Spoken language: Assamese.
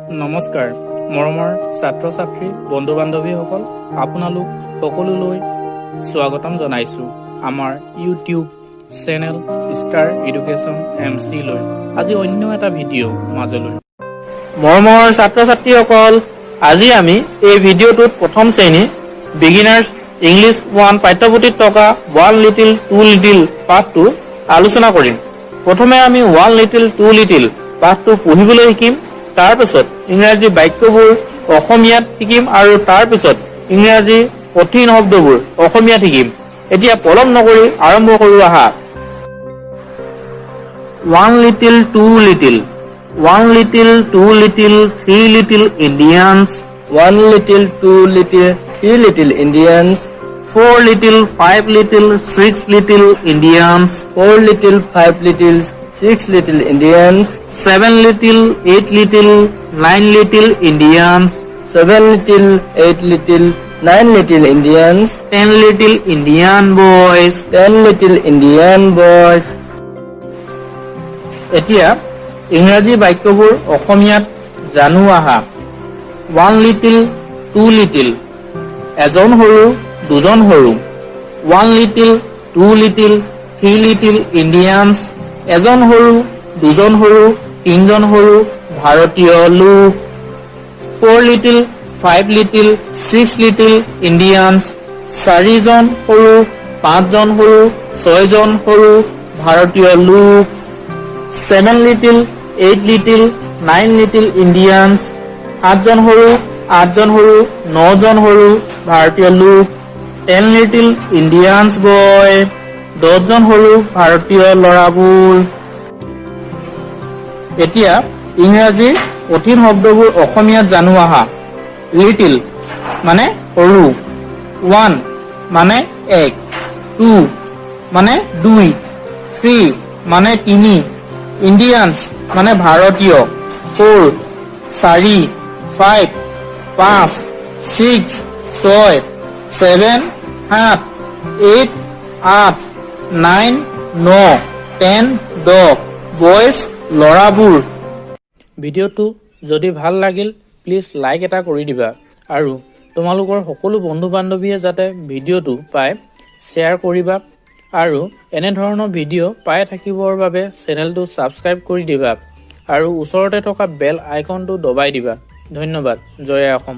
নমস্কাৰ মৰমৰ ছাত্ৰ ছাত্ৰী, বন্ধু বান্ধৱীসকল, আপোনালোক সকলোলৈ স্বাগতম জনাইছো আমাৰ YouTube channel star education M চিলৈ। আজি অন্য এটা ভিডিঅ' মাজলৈ। মৰমৰ ছাত্ৰ ছাত্ৰীসকল, আজি আমি এই ভিডিঅ'টোত প্ৰথম শ্ৰেণী বিগিনাৰ্ছ ইংলিছ ওৱান পাঠ্যপুথিত থকা ওৱান লিটিল টু লিটিল পাঠটো আলোচনা কৰিম। প্ৰথমে আমি ওৱান লিটিল টু লিটিল পাঠটো পঢ়িবলৈ শিকিম, তাৰপিছত ইংৰাজী বাক্যবোৰ অসমীয়াত শিকিম আৰু তাৰপিছত ইংৰাজী কঠিন শব্দবোৰ অসমীয়াত শিকিম। এতিয়া পলম নকৰি আৰম্ভ কৰো আহা। One little, two little, one little, two little, three little Indians. One little, two little, three little Indians. Four little, five little, six little Indians. Four little, five little, six little Indians. Seven little, eight little, nine little Indians. Seven little, eight little, nine little Indians. 10 little Indian boys. 10 little Indian boys. এতিয়া ইংৰাজী বাক্যবোৰ অসমীয়াত জানো আহা। ওৱান লিটিল টু লিটিল, এজন সৰু, দুজন সৰু। One little, two little, three little Indians, এজন সৰু, দুজন সৰু, তিনজন সৰু ভাৰতীয় লোক। Four little, five little, six little Indians, চাৰিজন সৰু, পাঁচজন সৰু, ছয়জন সৰু ভাৰতীয় লোক। Seven little, eight little, nine little Indians, সাতজন সৰু, আঠজন সৰু, নজন সৰু ভাৰতীয় লোক। 10 লিটিল ইণ্ডিয়ানছ বয়, 10জন সৰু ভাৰতীয় ল'ৰাবোৰ। এতিয়া ইংৰাজীৰ কঠিন শব্দবোৰ অসমীয়াত জানো আহা। লিটিল মানে সৰু, ওৱান মানে এক, টু মানে দুই, থ্ৰী মানে তিনি, ইণ্ডিয়ানছ মানে ভাৰতীয়, ফ'ৰ চাৰি, ফাইভ পাঁচ, ছিক্স ছয়, ছেভেন সাত, এইট আঠ, নাইন ন, 10 10, বয়জ ল'ৰাবোৰ। ভিডিঅ'টো যদি ভাল লাগিল, প্লিজ লাইক এটা কৰি দিবা আৰু তোমালোকৰ সকলো বন্ধু বান্ধৱীয়ে যাতে ভিডিঅ'টো পায়, শ্বেয়াৰ কৰিবা আৰু এনেধৰণৰ ভিডিঅ' পাই থাকিবৰ বাবে চেনেলটো ছাবস্ক্ৰাইব কৰি দিবা আৰু ওচৰতে থকা বেল আইকনটো দবাই দিবা। ধন্যবাদ। জয় আই অসম।